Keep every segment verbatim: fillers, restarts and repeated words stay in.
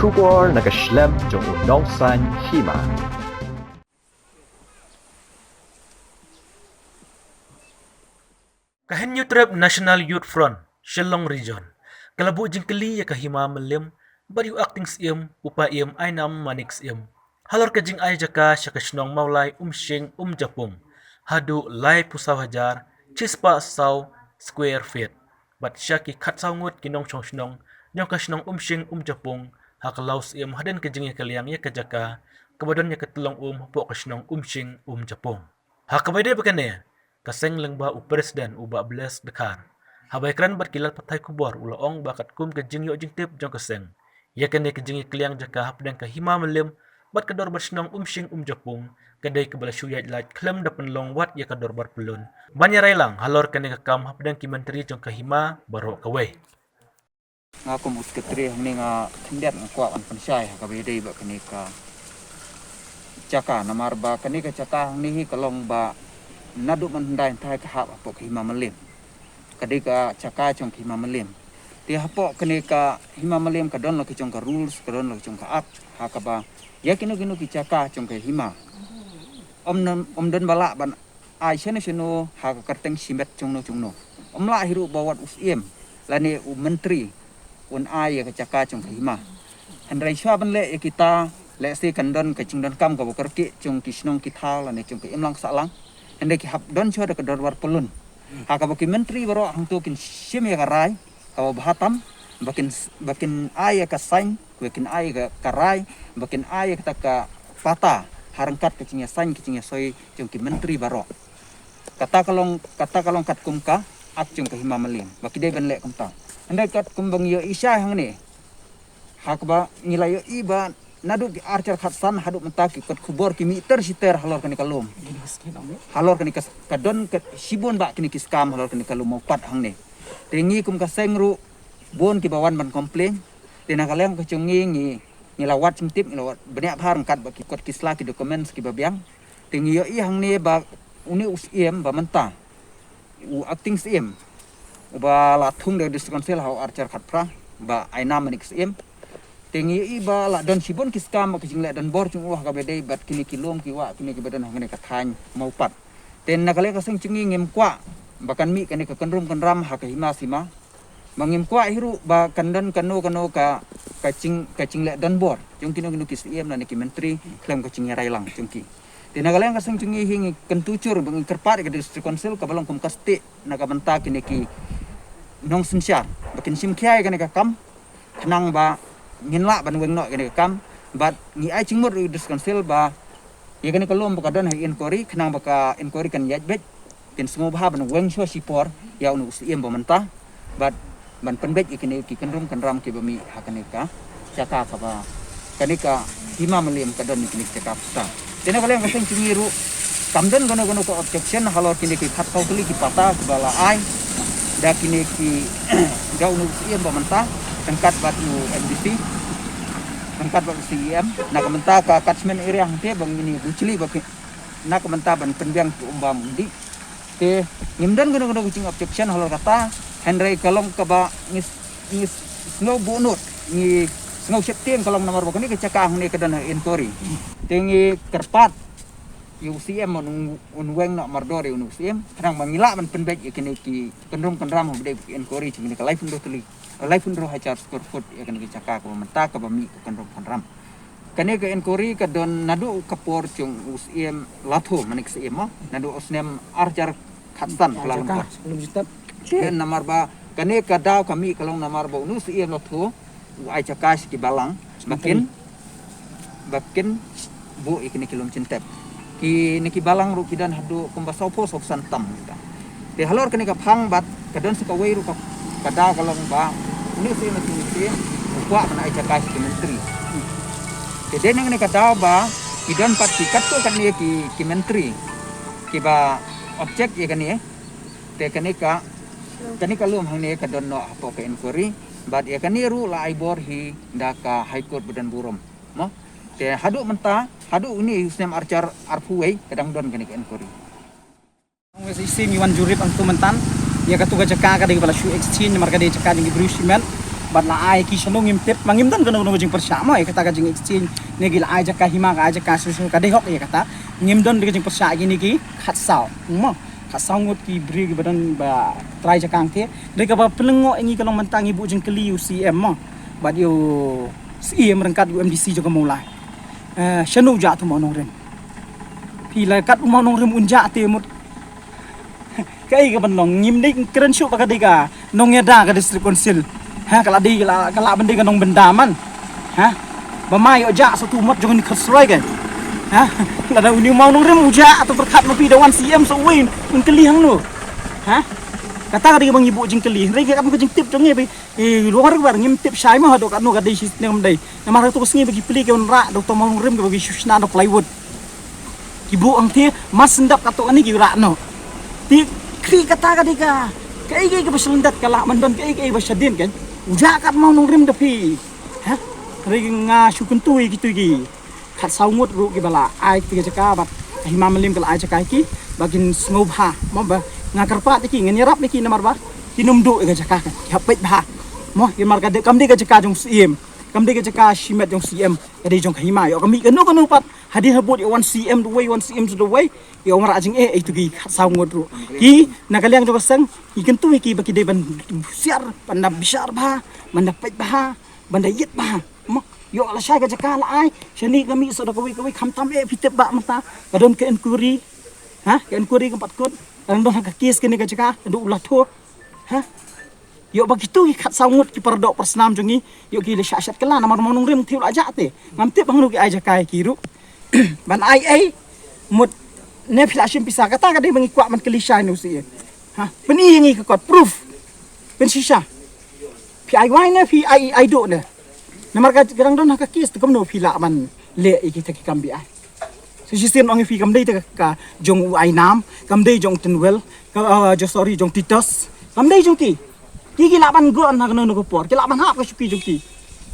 Khubor na ka shlem jong u nongsaiñ hima. Ka Hynñiewtrep National Youth Front, Shillong Region, ka la buh jingkylli ïa ka Hima Mylliem bad ïa u Acting Syiem, u Pa Ïem Ainam Manik Syiem, halor ka jingai jaka sha ka shnong Mawlai Umshing Umjapung, haduh laiphew saw hajar shispah saw square feet, bad sha ki khatsaw ngut ki nongshong shnong jong ka shnong Umshing Umjapung, ha ka Law Syiem hadien ka jingïakylliang ïa ka jaka kaba don ïa ka tyllong um hapoh ka shnong Umshing Umjapung. Ha kaba ïadei bad kane, ka seng lyngba u President u Bah Bless Dkhar, haba ïakren bad ki lad pathai khubor, u la ong ba katkum ka jingïoh jingtip jong ka seng, ïa kane ka jingïakylliang jaka hapdeng ka Hima Mylliem bad ka Dorbar Shnong Umshing Umjapung, ka dei kaba la shu ïaid lait khlem da pynlong wat ïa ka Dorbar Pyllun ban ïarai lang halor kane ka kam hapdeng ki myntri jong ka hima baroh kawei. Nga kum u Secretary hangne nga khyndiat nga kwah ban pynshai ha kaba ïadei bad kane ka jaka, namar ba kane ka jaka hangne hi ka long ba naduh mynhyndai hynthai ka hap hapoh ka Hima Mylliem. Ka dei ka jaka jong ka Hima Mylliem. Te hapoh kane ka Hima Mylliem ka don la ki jong ka rules, ka don la ki jong ka act, ha kaba ïa kino kino ki jaka jong ka hima, ym don, ym don ba lah ban ai shano shano ha ka kyrteng shimet jongno jongno. Ym lah hi ruh ba wat u Syiem lane u Myntri un ai ïa ka jaka jong ka hima. Hynrei shuwa ban leh ïa kita, lehse kan don ka jingdonkam kaba kyrkieh jong ki shnong ki thaw lane jong ka imlang sahlang. Hynrei ki hap don shuwa da ka Dorbar Pyllun, ha kaba ki myntri baroh hangto kin shim ïa ka rai kaba bha tam, ba kin, ba kin ai ïa ka sign, ba kin ai ïa ka rai, ba kin ai ïa kata ka pata ha ryngkat ka jingïasaiñ ka jingïasoi jong ki myntri baroh. Kata ka long, kata ka long katkum ka act jong ka Hima Mylliem ba ki dei ban leh kumta. Hynrei katkum ba ngi ïohi shai hangne, ha kaba ngi la ïohi ba naduh ki arhajar khatsan haduh mynta ki kot khubor ki mih ter shi ter halor kane ka lum, halor kane ka, ka don ka shibun bah kine ki skam halor kane ka lum Mawpat hangne. Te ngi kum ka seng ruh bun kiba wan ban complain. Te na ka liang ka jong ngi, ngi, ngi la wad jingtip, ngi la wad bniah bha ryngkat bad ki kot ki sla, ki documents kiba biang. Te ngi ïohi hangne ba une u Syiem ba mynta, u Acting Syiem, uba la thung da District Council ha u arhajar khatphra, Bah Ainam Manik Syiem. Te ngi ïohi ba la don shibun ki skam bad ki jingleh donbor jong u ha kaba ïadei bad kine ki lum ki wah, kine kiba don ha kane ka thaiñ Mawpat. Te na ka liang ka seng jong ngi ngim kwah ba kan mih kane ka kynrum kynram ha ka hima sima. Ba ngim kwah hi ruh ba kan don kano kano ka, ka jing, ka jingleh donbor jong kino kino ki Syiem lane ki myntri khlem ka jingïarai lang jong ki. Te na ka liang ka seng jong ngi hi ngi kyntu jur ba ngi kyrpad ïa ka District Council kaba long kum ka stieh na ka bynta kine ki nongsynshar ba kin shim khia ïa kane ka kam, khnang ba ngin lah ban weng noh ïa kane ka kam. Bad ngi ai jingmut ruh ïa ka District Council ba ïa kane ka lum ba ka don ha inquiry, khnang ba ka inquiry kan ïaid beit, kin sngewbha ban weng shuwa shipor ïa une u Syiem ba mynta, bad ban pynbeit ïa kine ki kynrum kynram kiba mih ha kane ka jaka kaba, kane ka Hima Mylliem ka don ïa kine ki jaka pisa. Te na ka liang ka seng jong ngi ruh kam don kano kano ka objection halor kine ki khatsaw tylli ki pata kiba la ai da kine ki, da une u Syiem ba mynta ryngkat bad u MDC, ryngkat bad u CEM na ka bynta ka catchment area hangte ba ngin ïa bujli ba ki, na ka bynta ban pynbiang ki um bam um dih. Te ngim don kano kano ka jing objection halor kata, hynrei ka long kaba ngi, ngi sngew buh nud, ngi sngew sheptieng ka long namar ba kane ka jaka hangne ka don ha inquiry. Te ngi kyrpad ïa u CEM un, un weng noh mardor ïa une u Syiem, khnang ba ngi lah ban pynbeit ïa kine ki kynrum kynram haba dei inquiry jong kine ka laiphew hynriew tylli, laiphew hynriew hajar square foot ïa kane ka jaka kaba mynta kaba mih ka kynrum kynram. Kane ka inquiry ka don naduh ka por jong u Syiem Latho, Manik Syiem mo, naduh u snem arhajar khatsan ka la long ka. Namar ba kane ka daw ka mih ka long namar ba une u Syiem Latho u ai jaka sha ki balang ba kin, ba kin buh ïa kine ki lum jingtep. Kine ki balang ruh ki don haduh kumba sawphew sawphew san tam. Te halor kane ka phang bad ka don sa kawei ruh ka, ka daw ka long ba une u Syiem, une u Syiem u kwah ban ai jaka sha ki myntri. Te dei na kane ka daw ba ki don pat ki katto katne ki, ki myntri kiba object ïa kane. Te kane ka, kane ka lum hangne ka don noh hapoh ka inquiry. Bad ïa kane ruh la ai bor hi da ka High Court ba don burom mo. Te haduh mynta, haduh une u snem arhajar arphew wei ka dang don kane ka inquiry. Ngi wan jurip hangto mynta ïa kato ka jaka ka dei kaba la shu exchange namar ka dei jaka jong ki briew shimet. Bad la ai ki shano ngim tip, ma ngim don kano kano ka jingpyrshah mo, ïa kata ka jing exchange ne ki la ai jaka hima, ka ai jaka shuh shuh, ka dei hok ïa kata. Ngim don ka jingpyrshah ïa kine ki khatsaw mo, khatsaw ngut ki briew kiba don ba trai jaka hangtei. Dei kaba pynlyngngoh ïa ngi ka long mynta ngi buh jingkylli ïa u C M mo, bad ïa u C M ryngkat ïa u M D C jong ka Mawlai. Eh, shano u jah uto u mawnongrim? Phi la kat u mawnongrim un jah te mut. Kaei kaban long, ngim dei kren shuh ba ka dei ka nongïada ka District Council. Ha, ka la dei, ka la, ka la ban dei ka nongbynda man. Ha? Ba ma ïoh jah sa uto u mot jong u Kharsroi ka. Ha? Lada une u mawnongrim u jah, to pyrkhat ma phi da wan C M sa uwei un kylli hangno? Ha? Kata ka dei kaba ngi buh jingkylli. Hynrei ka kam ka jingtip jong ngi ba, eh, lor bar ngim tip shai mo haduh katno ka dei shisien kam dei. Namar hato ka sngi ba ki plie ki wanrah da uto u mawnongrim kaba ki shu shna da plywood. Ki buh hangtei, mar shen dap katto katne ki rah noh. Te kri kata ka dei ka, kaei kaei kaba shlyndet ka lah ban don kaei kaei ba shadien kan. U jah kat u mawnongrim da phi. Ha? Hynrei nga shu kyntu ïa kito ki khatsaw ngut ruh kiba la ai kti ka jaka bad ka Hima Mylliem ka la ai jaka ïa ki ba kin sngewbha mo, ba nga kyrpad ïa ki, ngan ïarap ïa ki namar ba kin ym duh ïa ka jaka kan. Ki hap peit bha mo, namar ka dei, kam dei ka jaka jong u C M, kam dei ka jaka shimet jong u C M, ka dei jong ka hima. Ïoh ka mih kano kano pat, hadien habud ïoh wan C M da uwei, wan C M da uwei, ïoh wanrah jingeh ïa kito ki khatsaw ngut ruh. Ki na ka liang jong ka seng, ngi kyntu ïa ki ba ki dei ban husiar, ban da bishar bha, ban da peit bha, ban da ïit bha. Mo, ïoh lashai ka jaka la ai, shane ka mih sa da kawei kawei, khamtam eh phi tip ba mynta ka don ka inquiry. Ha, ka inquiry kam pat kut. Ka dang don ha ka case kane ka jaka, ka dei u Latho. Ha? Ïoh ba kito ki khatsaw ngut ki paradoh parasnam jong ngi, ïoh ki la shah shet kylla namar u mawnongrim hangtei u la jah te. Ngam tip hangno ki ai jaka ïa ki ruh. Ban ai ei, mut ne phi la shim pisa, kata ka dei ba ngi kwah ban kylli shai na u C M. Ha, pyni ïa ngi ka kot proof. Pynshisha. Phi ai wai ne phi ai, ai duh ne. Namar ka dang don ha ka case te kumno phi lah ban leh ïa kita ki kam biai. Sa shisien ong ïa phi kam dei te ka, ka jong u Ainam, kam dei jong u Tynwel, ka, ah, jong, sorry, jong Titos. Kam dei jong ki. Ki, ki lah ban gon ha kano kano ka por, ki lah ban hap ka shuki jong ki.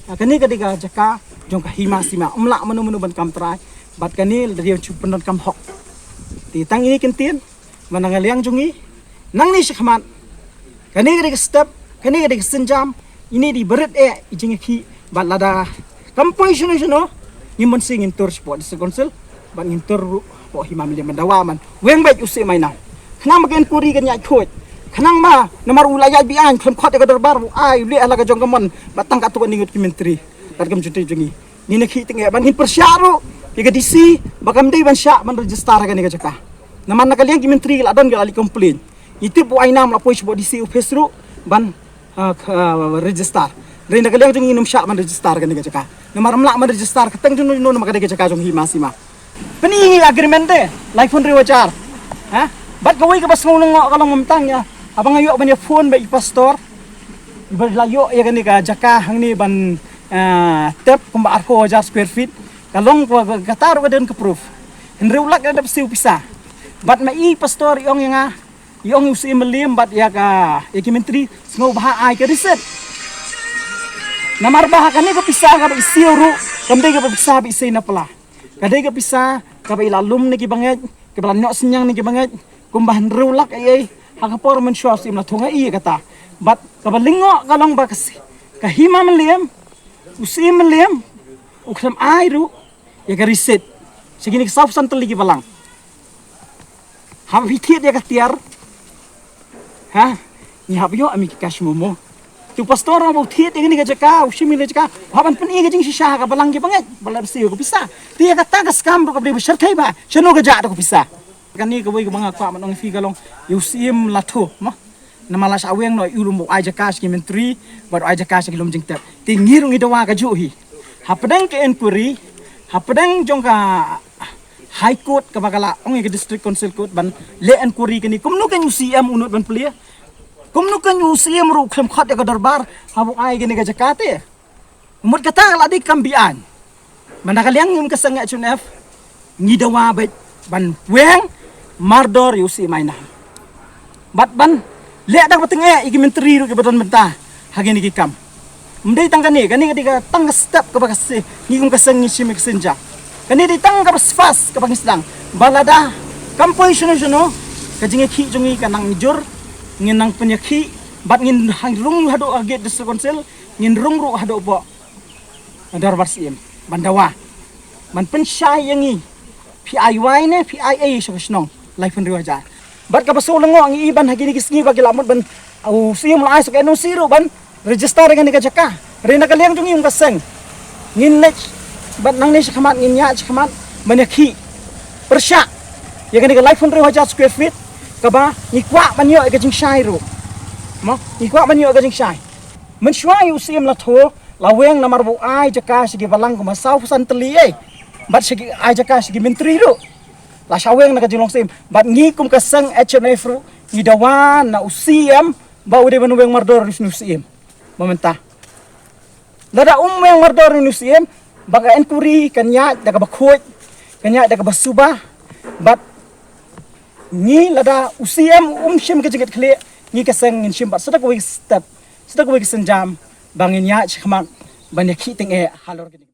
Ah, kane ka dei ka jaka jong ka Hima Sima. Ym lah mano mano ban kam trai. Bad kane la dei shu pyndonkam hok. Te tang ine ki ktien, ba na ka liang jong ngi, nangne shakhmat, kane ka dei ka step, kane ka dei ka sienjam, ine dei ba rit eh i jingïakhih, bad lada kam poi shano shano, ngim mynsiem ngin tur shapoh District Council, bad ngin tur ruh hapoh Hima Mylliem ban dawa ban weng beit u C M Ainam. Khnang ba ka inquiry kan ïaid khuid. Khnang ba namar u la ïaid biang, khlem khot ïa ka dorbar, u ai u leh ha la ka jong ka mon, bad tang katto katne ngut ki myntri. Bad kam jingtip jong ngi, ngin ïakhih tyngeh, bad ngin pyrshah ruh ïa ka D C ba kam dei ban shah ban register ha kane ka jaka. Namar na ka liang ki myntri ki la don ki la leit complain. Ngi tip u Ainam la poi shapoh D C office ruh ban, ah, k-, ah, register. Hynrei na ka liang jong ngi ngim shah ban register ha kane ka jaka. Namar ym lah ban register kyrteng jong no jong no namar ka dei ka jaka jong Hima Sima. Pyni ïa ngi agreement te, laiphew hynriew hajar. Ha? Bad kawei kaba sngew lyngngoh ka long mynta ïa, haba nga ïoh ban ïa phone bad i pastor, ba la ïoh ïa kane ka jaka hangne ban, ah, tep kumba arphew hajar square feet. Ka long ka, ka, kata ruh ka don ka proof. Hynriew lak ka dep siew pisa. Bad ma i pastor i ong ïa nga, i ong ïa u C M Mylliem bad ïa ka, ïa ki myntri, sngewbha ai ka receipt. Namar ba ha kane ka pisa kaba i siew ruh, kam dei kaba pisa ba i sei na pla. Ka dei ka pisa kaba i la lum na ki bangeit, kaba la noh synñiang na ki bangeit, kumba hynriew lak ei ei, ha ka por mynshuwa u C M Latho nga i ïa kata. Bad kaba lyngngoh ka long ba ka si-, ka Hima Mylliem, u C M Mylliem, u khlem ai ruh ïa ka receipt sha kine ki sawphew san tylli ki balang. Haba phi thied ïa ka tiar, ha? Ngi hap ïoh em ïa ki cash memo. Te u pastor haba u thied ïa kane ka jaka, u shim ïa kane ka jaka, u hap ban pyni ka jingshisha ha ka balang ki bangeit ba la siew ka pisa. Te ïa kata ka scam ruh kaba dei ba shyrkhei ba shano ka jah da ka pisa. Kane kawei kaba nga kwah ban ong ïa phi ka long ïa u C M Latho mo. Namar la shah weng noh ïa u lum ba u ai jaka sha ki myntri bad u ai jaka sha ki lum jingtep. Te ngi ruh ngi dawa kajuh hi. Hapdeng ka inquiry, hapdeng jong ka High Court kaba ka la ong ïa ka District Council Court ban leh inquiry kane. Kumno kan u C M u nud ban plie? Kumno kan u C M ruh khlem khot ïa ka dorbar haba u ai kane ka jaka te? Mut kata ka la dei kam biang. Bad na ka liang jong ka seng H N F ngi dawa beit ban weng mardor ïa u C M Ainam. Bad ban leh da kaba tyngeh ïa ki myntri ruh kiba don bynta ha kine ki kam. Ym dei tang kane, kane ka dei ka tang ka step kaba ka se, ngi kum ka seng ngi shim ïa ka sienjam. Kane dei tang kaba spas kaba ngi sdang. Ba lada kam poi shano shano, ka jingïakhih jong ngi ka nang jur, ngin nang pynïakhih, bad ngin hang rung haduh ha gate District Council, Ngin rung ruh haduh bok na dorbar Syiem ban dawa, ban pynshai ïa ngi, phi ai wai ne phi ai ei sha ka shnong laiphew hynriew hajar. Bad kaba shu lyngngoh ngi i ban ha kine ki sngi ba ki la mut ban, u Syiem la ai sa ka N O C ruh ban register ïa kane ka jaka. Hynrei na ka liang jong ngi kum ka seng, ngin leit bad nangne shakhmat, ngin ïaid shakhmat ban ïakhih pyrshah ïa kane ka laiphew hynriew hajar square feet, kaba ngi kwah ban ïoh ïa ka jingshai ruh. Mo, ngi kwah ban ïoh ïa ka jingshai. Mynshuwa u Syiem la thoh, la weng namar ba u ai jaka sha ki balang kumba sawphew san tylli ei, bad sha ki, ai jaka sha ki myntri ruh. La shu weng na ka jinglong Syiem. Bad ngi kum ka seng H M F ruh, ngi dawa na u Syiem ba u dei ban weng mardor ïa une u Syiem. Ba mynta, lada um weng mardor ïa une u Syiem, ba ka inquiry kan ïaid da kaba khuid, kan ïaid da kaba suba. Bad ngi, lada u Syiem um shim ka jingkitkhlieh, ngi ka seng ngin shim pat sa da kawei ka step, sa da kawei ka sienjam, ba ngin ïaid shakhmat ban ïakhih tyngeh halor kane.